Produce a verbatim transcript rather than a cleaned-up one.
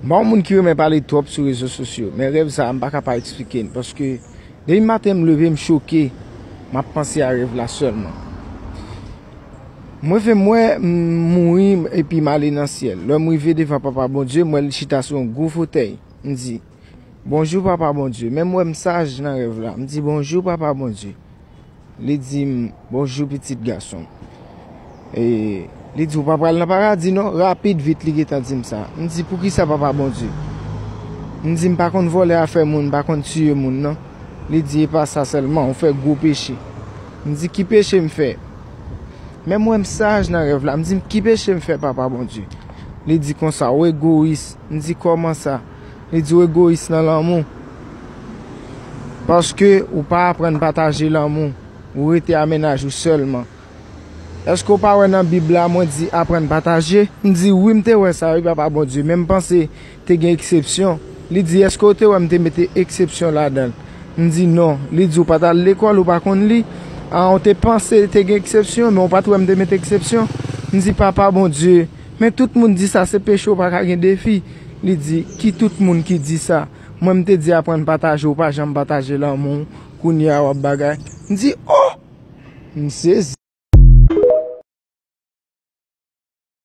M pa yon moun ki renmen pale twòp sou rezo sosyo, men rèv sa a m pa ka pa eksplike l, paske depi maten m leve m choke, m ap panse a rèv la sèlman. M leve m wè m mouri epi m ale nan syèl. Lè m rive devan Papa Bondye, m wè li chita sou yon gwo fotèy. M di, "Bonjou Papa Bondye." Men m wè m saj nan rèv la. M di, "Bonjou Papa Bondye." Li di m, "Bonjou pitit gason." E li di, "Ou pa pral nan paradi non." Rapid vit li gentan di m sa. M di, "Poukisa Papa Bondye?" M di, "M pa konn vòlè afè moun, m pa konn tiye moun non." Li di, "E pa sa sèlman, ou fè gwo peche." M di, "Ki peche m fè?" Men m wè m saj nan rèv la. M di, "Ki peche m fè Papa Bondye?" Li di konsa, "Ou egoyis." M di, "Kòman sa?" Li di, "Ou egoyis nan lanmou. Paske ou pa aprann pataje lanmou. Ou rete a mennaj ou sèlman." Èske w pa wè nan Bib la mwen di aprann pataje? M di, "Wi, m te wè sa, wi, Papa Bondye, men m panse te gen eksepsyon." Li di, "Èske w te wè m te mete eksepsyon ladan l?" M di, "Non." Li di, "Ou pa t al lekòl, ou pa konn li? A, ou te panse te gen eksepsyon, men ou pa t wè m te mete eksepsyon?" M di, "Papa Bondye, men tout moun di sa, se peche, ou pa ka gen defi." Li di, "Ki tout moun ki di sa? Mwen, m te di aprann pataje, ou pa janm pataje lanmou w, kounye a w ap bagay." M di, "Oh!" M sezi.